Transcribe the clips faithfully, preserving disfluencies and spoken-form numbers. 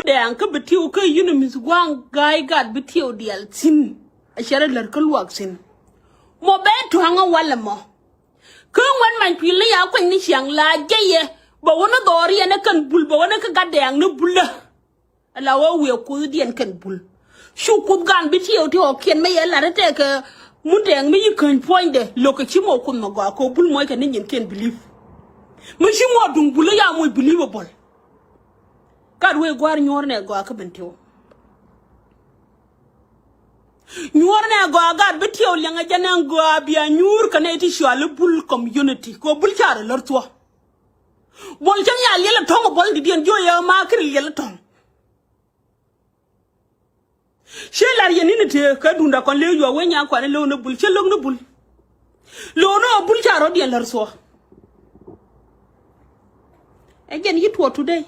Dɛɛŋ kä Bitiw kä yunimith gua̱a̱ŋ ga̱a̱c gat Bitiw diaal thi̱n. A cɛ rɔ lär kä luaak thi̱n. Mɔ bɛ tua̱ŋ a walɛ mɔ. Kä ŋuɛ̈t Mac Tuil ni ya kuany ni ciaŋ la jɛ yɛ. Bɛ wä ni dhɔriɛn ni kɛn Bul, bɛ wä ni kä gat Dɛɛŋ ni Bul. Ala wä wiɛ Kuothdiɛn kɛn Bul. Cu Kuoth gan Bitiw ti ɣɔkiɛn mi yɛ lat tɛkɛ Mun Dɛɛŋ mi yi käny puɔ̱nydɛ lo̱kɛ ci mɔ Kuoth mɔ gɔaa kɛ Bul muɔckɛ ni nyinkiɛn believe. Mi ci mɔ duŋ Bul ya moc believe a bɔl. Gat wee gua̱a̱r nyuɔ̱ɔ̱r nɛ gɔaa kä Bitiw. Nyuɔ̱ɔ̱r nɛ gɔaa gat Bitiw liɛŋɛ jɛ nɛ gɔaa bia nyuur kɛ nɛ ti cuali Bul community kɛ Bul carɛ lär thuɔ. Bɔl cäŋ ya liɛl a tɔ̱ŋ a bɔl didiɛn jiɔ yɛ ma kiri liɛl a tɔ̱ŋ. Ciɛ lar yɛ ni̱n ite kä duundɛ kɔn lëë yuɔ wee nyaŋ kuan lo̱w ni Bul, ciɛ lo̱k ni Bul. Lo̱w ni ɔ Bul ca rɔ̱diɛn lär thuɔ̱. Ɛ jɛn yi tuɔɔk today.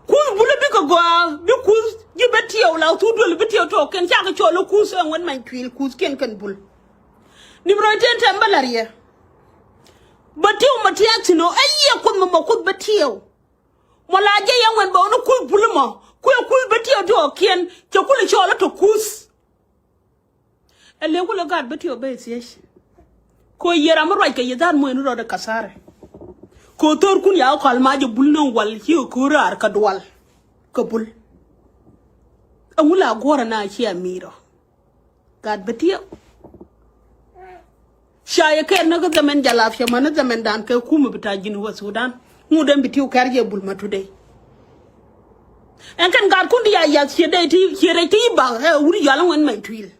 Kuth Bul bikɛ gɔaa, bi Kuth ji̱ Bitiw la thuk duël Bitiw tɔɔkiɛn cakɛ cɔl i̱ Kuth ɛ ŋuɛ̈t Mac Tuil Kuthkiɛn kɛn Bul. Nim rɔy tëë tɛm bä lar yɛ. Bitiw mɔ tiath thi̱n ɔ, ɛ yiëë Kuoth mɔ mɔ Kuth Bitiw. Mɔ la jɛ yɛ ŋuɛn bɛ wä ni Kuth Bul mɔ. Kuɛ Kuth Bitiw tɔɔkiɛn, cɛ kulɛ cɔɔl i̱ tɔ Kuth. Ɛ lëë kulɛ gat Bitiw bɛ thiec. Kɛ ɣöö yɛ ram mi ruac kɛ yɛ dhan muɔ̱ɔ̱n rɔɔdɛ kathari. Kɛ ɣöö thöörkun ya kɔl ma jɛ Bul ni wal ci kɛ ɣöö raar kɛ dual kɛ Bul. Ɛŋu la guɔ̱rɛ na ci a mi̱i̱rɔ. Gat Bitiw. Ca yɛ kɛn ni kä dhamɛn jalap cɛ män ni dhamɛn dan kɛ kumɛ bi ta̱a̱ ji̱n wä Sudan. Ŋut ɛn Bitiw kɛr jɛ Bul ma today. Ɛn kɛn gat kun di ya yath ciɛ dee ti ciɛ rɛc ti i̱ bak ɛ wut yɔal ŋuɛn Mac Tuil.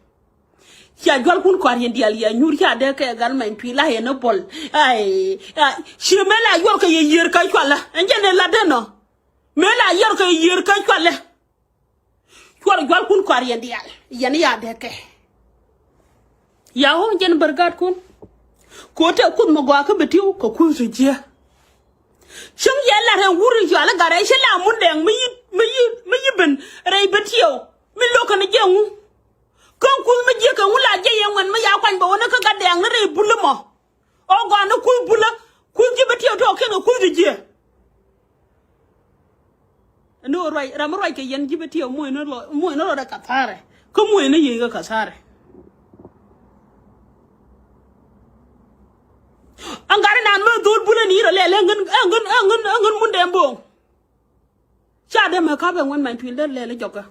Cia jual kun kɔa̱r yɛn diaal ya nyuur ca dee kɛ gat Mac Tuil la yɛn ɛ bɔl. Ai, ai, ciɛ mëë la yuɔr kɛ yɛ yiër kä cualä ɛn jɛn ɛ lat dee nɔ. Mëë la yuɔr kɛ yɛ yiër kä cualä. Cuɔr jual kun kɔaar yɛn diaal yɛn ya dee kɛ. Ya ɣɔ̱ŋ jɛn bär gat kun. Kɛ ɣöö tëë Kuoth mɔ gɔaa kä Bitiw kɛ Kuth ti jiɛ. Cäŋ yɛ lat ɛn wur i̱ cual i̱ gat rɛy ci la Mun Dɛɛŋ mi yi mi yi mi yi ben rɛy Bitiw mi lo̱k kɛn jiɛ ŋu. Kä Kuth mi jiɛ kɛ ŋu la jiɛ yɛ ŋuɛn mi ya kuany bɛ wä ni kä gat Dɛɛŋ ni rɛy Bul mɔ. Ɔ gɔaa ni Kuth Bul ɛ Kuth ji̱ Bitiw tɔɔkiɛn kɛ Kuth ti jiɛ. Ni ɣöö ruac ram mi ruac kɛ yɛn ji̱ Bitiw muɔ̱ɔ̱n ni lɔ muɔ̱ɔ̱n ni lɔ rɛ kathari. Kä muɔ̱ɔ̱n ni yiëë kɛ kathari. Ɛn gat inan mi dhol Bul ɛn i̱ rɔ lɛl ɛŋän ɛŋän ɛŋän ɛŋän Mun Dɛɛŋ bo̱o̱ŋ. Ca dee mɛ ka̱pɛ ŋuɛn Mac Tuil dee lɛl i̱ jɔkä.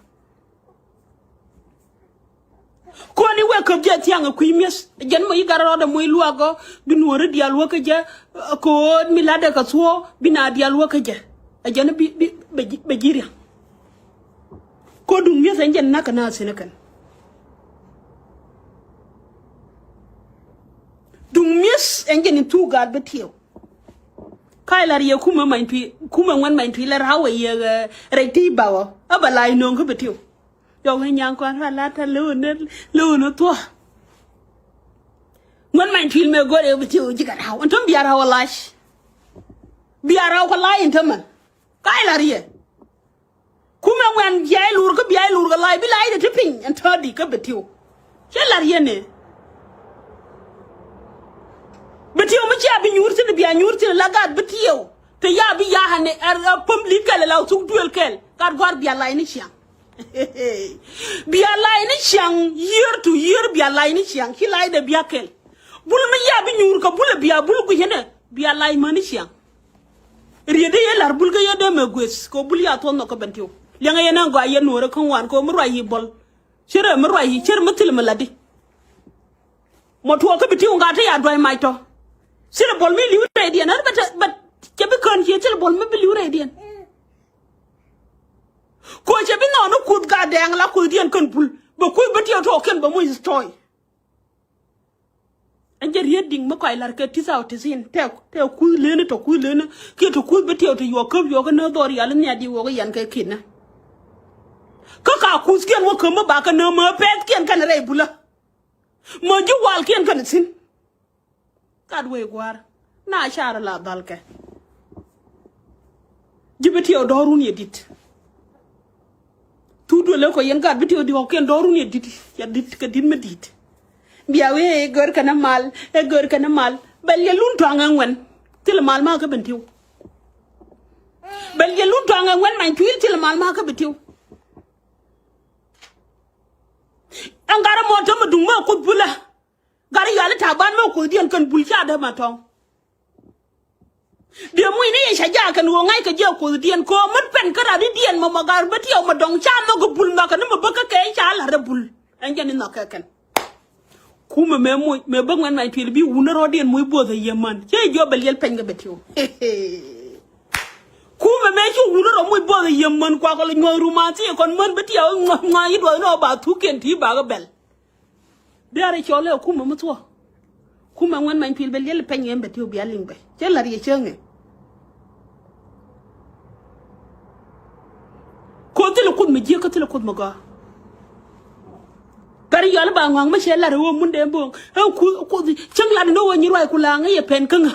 Kɔn i̱ wek käp jɛ thiaŋ ɛ kui̱ mi̱eth. Jɛn mɔ i̱ gat rɔɔdɛ mɔ i̱ luaak ɔ bi nuɔ̱ɔ̱ri diaal wä kä jɛ. Ko̱o̱t mi latdɛ kɛ thuɔ̱ɔ̱ bi na diaal wä kä jɛ. Ɛ jɛn bi bi bɛ ji̱ bɛ ji̱ ria̱ŋ. Ko̱ duŋ mi̱eth ɛn jɛn na̱k kɛ na thi̱n ɛ kɛn. Duŋ mi̱eth ɛn jɛn in thuk gat Bitiw. Ka̱c lar yɛ kumɛ Mac Tuil kumɛ ŋuɛn Mac Tuil lar hawɛ yɛ rɛc ti bawä ɛ bɛ la̱c no̱o̱ŋ kä Bitiw. Yɔk ni nyaŋ kɔn ran lat tɛ lo̱wä ni lo̱wä ni thuɔ̱k. Ŋuɛn Mac Tuil mëë go̱r yɛ Bitiw ji̱ kɛ raw ɛn täm bia raw a lac. Bia raw kɛ lac ɛn tämɛ. Ka̱c lar yɛ. Kumɛ ŋuɛn jiac lur kä biac lur kɛ lac bi lac dee ti piny ɛn tädi kä Bitiw. Cɛ lar yɛn ɛ. Bitiw mi cia bi nyuur thi̱n bia nyuur thi̱n la gat Bitiw. Te ya bi ya̱a̱ ni ɛ pum li̱t kɛl la thuk duël kɛl gat gua̱r bia lac ni ciaŋ. Bia lac ni ciaŋ year to year bia lac ni ciaŋ ci lac dee bia kɛl. Bul mi ya bi nyuur kɛ Bul ɛ bia Bul guic ɛnɛ bia lac mäni ciaŋ. Riet dee yɛ la̱r Bul kä yɛ dee mɛ gueth kɛ Bul ya thuɔ̱th nhɔk kä Bentiw. Liɛŋɛ yɛn ɛn gɔaa yɛ nuɔɔrɛ kä ŋuan kɛ mi ruac yi bɔl. Cierɛ mi ruac yi cierɛ mi thil mi la̱tdi. Mɔ tuɔɔk kä Bentiw ŋa̱t te ya dua̱c mac tɔ. Thil bɔl mi li̱w rɛydiɛn ɛn bɛ te bɛ cɛ bi kään cie thil bɔl mi bi li̱w rɛydiɛn. Kɛ cɛ bi nhɔɔn ni kuth gat dɛɛŋ la kuthdiɛn kɛn Bul bɛ kuth Bentiw tɔɔkiɛn bɛ moc story. Ɛn jɛ riet di̱ŋ mi kɔc la̱r kɛ tisa ɔ tisin tɛ tɛ kuth leni tɔ kuth leni kiɛ tɔ kuth Bentiw tɔ yuɔk käp yuɔk kä nä dhɔr yal ni a di wɔk iyan kɛ kinä. Kä ka kuthkiɛn wä käp mi ba kɛ nä mä pɛthkiɛn kɛn rɛy Bulä. Mä ji̱ walkiɛn kɛn thi̱n. Gat wee gua̱a̱r na carɛ la dhalkɛ. Ji̱ Bentiw dɔ̱run yɛ di̱t. Thuk duël ɛ kɔ yɛn gat Bentiw diɔ̱ɔ̱kiɛn dɔ̱run yɛ di̱t yɛ di̱t kɛ di̱t mi di̱t. Bia wee ɛ gör kɛn ɛ mal ɛ gör kɛn ɛ mal bɛl yɛ lun tuaŋ ɛ ŋuɛn. Thil mal ma kä Bentiw. Bɛl yɛ lun tuaŋ Ɛ ŋuɛn many tuil thil mal ma kä bi tiw. Ɛn gat ɛmɔ tämɛ duŋ mɛ kuth bulä. Gat ɛ yɔal i̱ ta̱a̱ ban mɛ kuothdiɛn kɛn bul ca dee ma tɔ̱ŋ. Diɛ muc ni yɛ ca jaakɛn ɣöö ŋa̱ckɛ jiɛ kuothdiɛn kɛ ɣöö mät pɛn kä rat i̱diɛn mɔ mɔ gat bi tiɛw mɔ dɔ̱ŋ ca nhɔk kɛ bul nhɔakɛ ni mɔ bäkä kɛ ca la̱t ɛ bul. Ɛn jɛn i̱ nhɔk kɛ kɛn. Kumɛ mëë moc mëë bä ŋuɛn many tuil bi wunä rɔɔdiɛn moc buɔth ɛ yɛ män. Cä jiɔ bɛ liɛl pɛny kɛ bɛ tiw. Kumɛ mëë ci wunä rɔ moc buɔth ɛ yɛ män kuakɔ lɛ nyuɔth rumathi ɛ kɔn män bä tiɛw ŋua̱ ŋua̱ yi duɔth ni ɔ ba thukiɛn ti bakɛ bɛl. Diaarɛ cɔl ɛ kumɛ mi thuɔ̱k. Kumɛ ŋuɛn many tuil bɛ liɛl pɛny kɛ bɛ tiw bia liŋ bɛ cɛ la̱r yɛ cäŋɛ. Ko thilɛ kuoth mi jiäk kä thilɛ kuoth mi gɔaa. Kari yɔl ba ŋɔaŋ mi cɛ lar ɣöö mun dee bo̱o̱ŋ ɛ kuoth kuoth cäŋ lat ni ɣöö nyi ruac ku la ŋäc yɛ pɛn kä ŋä.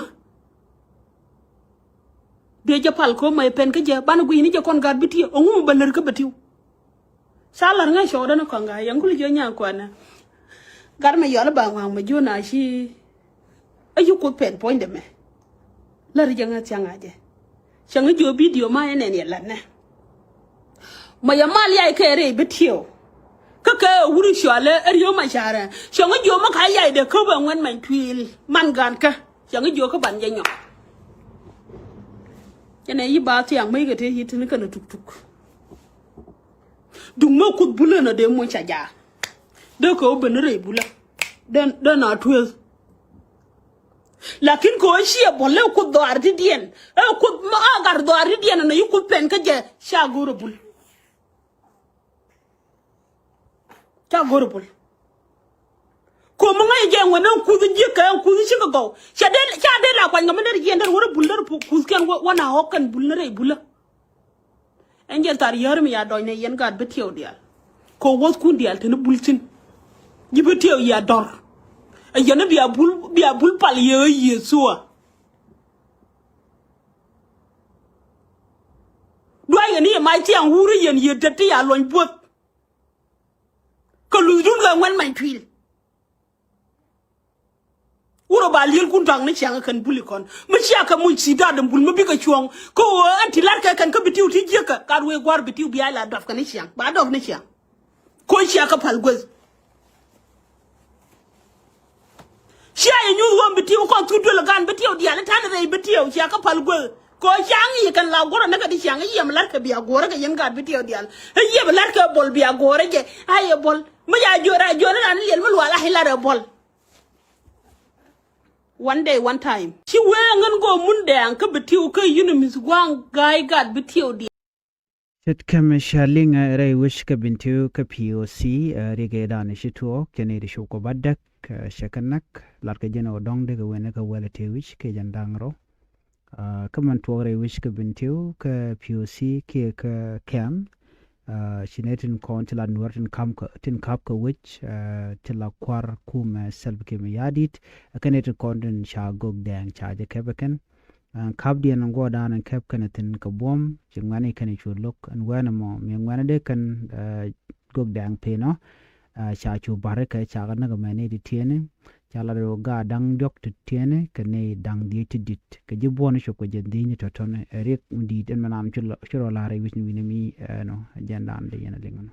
Dee jɛ pal ko̱o̱m ma yɛ pɛn kä jɛ banɛ gui̱c ni jɛ kɔn gat bi ti̱i̱ ɛ ŋu mi bä lär kä bä ti̱w. Ca lar ŋäc cɔɔdä ni kɔn gat yɛn kul jiö nyaŋ kuanɛ. Gat mɛ yɔl ba ŋɔaŋ mɛ jiö na ci. Ɛ yi kuoth pɛn puɔ̱nydɛ mɛ. Lär jɛ ŋä thiaŋ a jɛ. Cäŋ jiö bidio ma yɛ nɛn yɛ lat nɛ. Ma yɛ mal yay kɛ rɛy bi tiɛw. Kä kɛ wuri cualɛ ɛ riöm a carɛ cäŋ jiö ma ka yay dɛ kä bɛ ŋuɛn many tuil man gan kä. Cäŋ jiö kä ban jɛ nyɔk. Cɛ nɛ yi ba thiaŋ mäc kɛ te yi tini kɛn a tuktuk. Duŋ mä kuth bulä nɔ dee muc ca jaak. Dee kɛ wä ben rɛy bulä. Dee na tueth. Lakin kɛ ɣöö ciɛ buɔl ɛ kuoth dhɔaar ti diɛn ɛ kuoth ma a gat dhɔaar ti diɛn ɛnɔ yi kuoth pɛn kä jɛ ca go̱r ɛ bul. Ca go̱r ɛ bul. Ko̱m mi ŋäc jɛ ŋuɛn ɛn kuth ji̱ kɛ ɛn kuth cikɛ gɔw ca dee ca dee la kuany kɛ mi der jiɛn der wär ɛ bul der kuth kɛn wä na ɣɔk kɛn bul ni rɛy bulä. Ɛn jɛ thar yär mi ya dɔny nɛ yɛn gaat bi tiɛw diaal. Kɛ wuɔthkun diaal teni bul thi̱n. Ji̱ bi tiɛw ya dɔr. Ɛ yɛn bia bul bia bul pal yɛ ɣä Yecu a. Duay yɛn i̱ yɛ mac thiaŋ wuri yɛn yɛ det ti ya luɔny buɔth. Kɛ luthdun kɛ ŋuɛn many tuil. Wurɛ ba lielkun ta̱a̱ŋ ni ciaŋ kɛn buli kɔn mi cia kɛ muc thi̱i̱t da̱a̱ däm bul mi bikɛ cuɔ̱ɔ̱ŋ. Kä ɣöö ɛn ti la̱rkɛ kɛn kä bi tiw ti jiäkä gat wee gua̱r bi tiw bia la dɔp kɛ ni ciaŋ ba dɔp ni ciaŋ. Ko̱ cia kɛ pal gueth. Cia yɛ nyuth ɣöö bi tiw kɔn thuk duel gan bi tiw diaal i̱ ta̱n rɛy bi tiw cia kɛ pal gueth. Ko̱ cia ŋi̱i̱c kɛn la guɔ̱rä ni kɛ di ciaŋ i̱ yiɛm la̱rkɛ bia guɔ̱rä kɛ yɛn gat bi tiw diaal i̱ yiɛm la̱rkɛ bol bia guɔ̱rä jɛ a yɛ bol. Mi ca jiöt a jiöt ni ran i̱ liɛl mi lual a i̱ la̱rɛ bol. One day, one time. Ci wee ŋän gɔɔ mun dɛɛŋ kä bi tiw kä yunimith gua̱a̱ŋ ga̱a̱c gat bi tiw diɛ. Ce̱tkɛ mi ca liŋ rɛy wec kä bin tiw kä P O C, ɛ, riɛk ëë da̱a̱n ci tuɔɔk cɛ ni ri cop kɔ ba däk, ɛ, cɛ kɛ näk lat kɛ jɛn ɛ wä dɔ̱ŋ dee kɛ wen kä wälɛ tëë wi̱c kɛ jɛn da̱ŋ rɔ. Kä mɛn tuɔɔk rɛy wec kä bin tiw kä P O C kiɛ kä kɛm. Ci nɛ tin kɔn ci la nuɔr tin kam kä tin kap kä wec, ci la kuar kumɛ Salva Kiir Mayardit. Kä nɛ tin kɔn tin ca gok dɛŋ ca jɛ kɛp kɛn. Kap diɛn guɔ dan kɛp kɛn tin kä buɔm ci ŋuɛni kɛn cu lok ɛn wɛn mɔ mi ŋuɛni dee kɛn gok dɛŋ pinɔ. Ca cu bari kɛ ca kɛ näk mɛ ni di tiɛni. Ca lat ɣöö gaat da̱ŋ diɔ̱k ti tiɛɛni kɛ nɛy da̱ŋ dhieec ti di̱t kɛ ji̱ buɔ̱n cop kɛ jɛn dhieec ni tɔ̱tɔ̱ni. Ɛ riɛk mi di̱i̱t ɛn mɛ naan ci rɔ la̱r ɛ wi̱c ni wi̱ni mi ɛnɔ jɛn daan dee yɛn ɛ liŋ ɛnɔ.